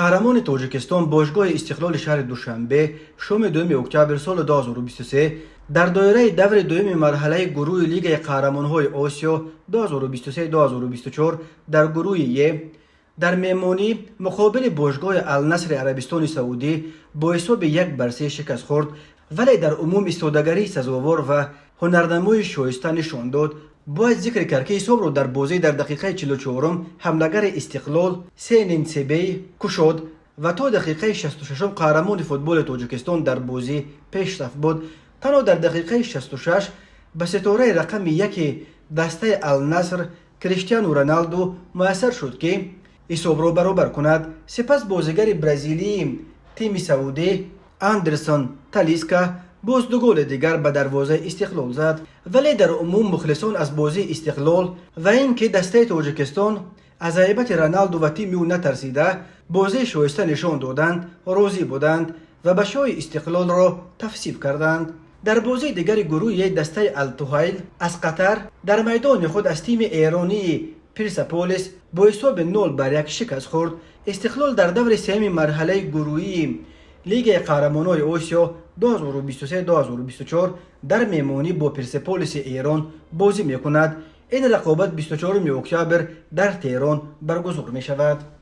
Қаҳрамони Тоҷикистон, бошгоҳи Истиқлоли шаҳри Душанбе, шоми 2 октябр соли 2023 дар доираи даври дуюми марҳалаи гурӯҳи Лигаи қаҳрамонҳои Осиё 2023-2024 дар гурӯҳи Е дар меҳмонӣ муқобили бошгоҳи Алнасри Арабистони Саудӣ бо ҳисоби 1-3 шикаст хӯрд, вале дар умум истодагарии сазовор ва ҳунарнамои шоиста нишон дод. Бояд зикр кард, ки ҳисобро дар бозӣ дар дақиқаи 44-ум ҳамлагари Истиқлол Сенин Себей кушод ва то дақиқаи 66-ум қаҳрамони футболи Тоҷикистон дар бозӣ пешрафт буд. Танҳо дар дақиқаи 66 ба ситораи рақами яки дастаи Алнаср Криштиану Роналду муяссар шуд, ки ҳисобро баробар кунад. Сипас бозигари бразилии тими саудӣ Андерсон Талиска боз ду голи дигар ба дарвозаи Истиқлол зад. Вале дар умум мухлисон аз бозии Истиқлол ва ин ки дастаи Тоҷикистон аз ҳайбати Роналду ва тими ӯ натарсида, бозии шоиста нишон доданд, розӣ буданд ва ба шоҳи Истиқлолро тавсиф карданд. Дар бозии дигари гурӯҳи дастаи Алтуҳайл аз Қатар дар майдони худ аз тими эронии Персеполис бо ҳисоби 0-1 шикаст хӯрд. Истиқлол дар даври сеюми марҳалаи гурӯҳии Лигаи қаҳрамонҳои Осиё 2023-2024 дар меҳмонӣ бо Персеполиси Эрон бозӣ мекунад. Ин рақобат 24 октябр дар Теҳрон баргузор мешавад.